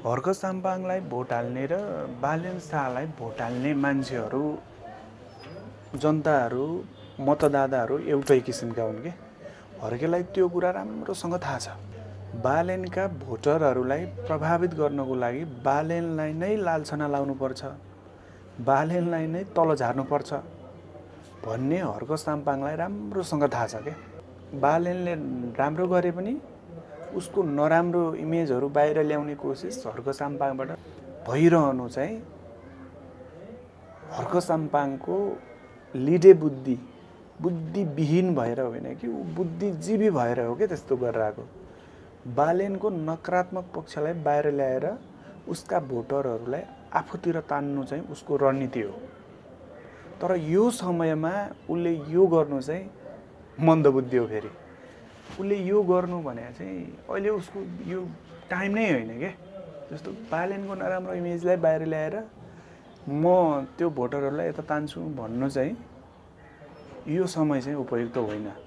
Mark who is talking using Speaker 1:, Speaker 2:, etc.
Speaker 1: Harka साम्पाङलाई vote हाल्ने र Balen शाहलाई vote हाल्ने मान्छेहरू जनताहरू मतदाताहरू एउटै किसिमका हुन् के। हर्केलाई त्यो कुरा राम्रोसँग थाहा छ। बालेनका भोटरहरूलाई प्रभावित गर्नको लागि बालेनलाई नै लालछना लाउनुपर्छ, बालेनलाई नै तल झार्नुपर्छ भन्ने हर्क साम्पाङलाई राम्रोसँग थाहा छ के। बालेनले राम्रो गरे पनि उसको नराम्रो इमेजहरू बाहिर ल्याउने कोसिस हर्क साम्पाङबाट भइरहनु चाहिँ हर्क साम्पाङको लिडे बुद्धिविहीन भएर होइन कि ऊ बुद्धिजीवी भएर हो कि त्यस्तो गरेर आएको। बालेनको नकारात्मक पक्षलाई बाहिर ल्याएर उसका भोटरहरूलाई आफूतिर तान्नु चाहिँ उसको रणनीति हो। तर यो समयमा उसले यो गर्नु चाहिँ मन्दबुद्धि हो। फेरि उसले यो गर्नु भने चाहिँ अहिले उसको यो टाइम नै होइन के। जस्तो बालेनको नराम्रो इमेजलाई बाहिर ल्याएर म त्यो भोटरहरूलाई यता तान्छु भन्नु चाहिँ यो समय चाहिँ उपयुक्त होइन।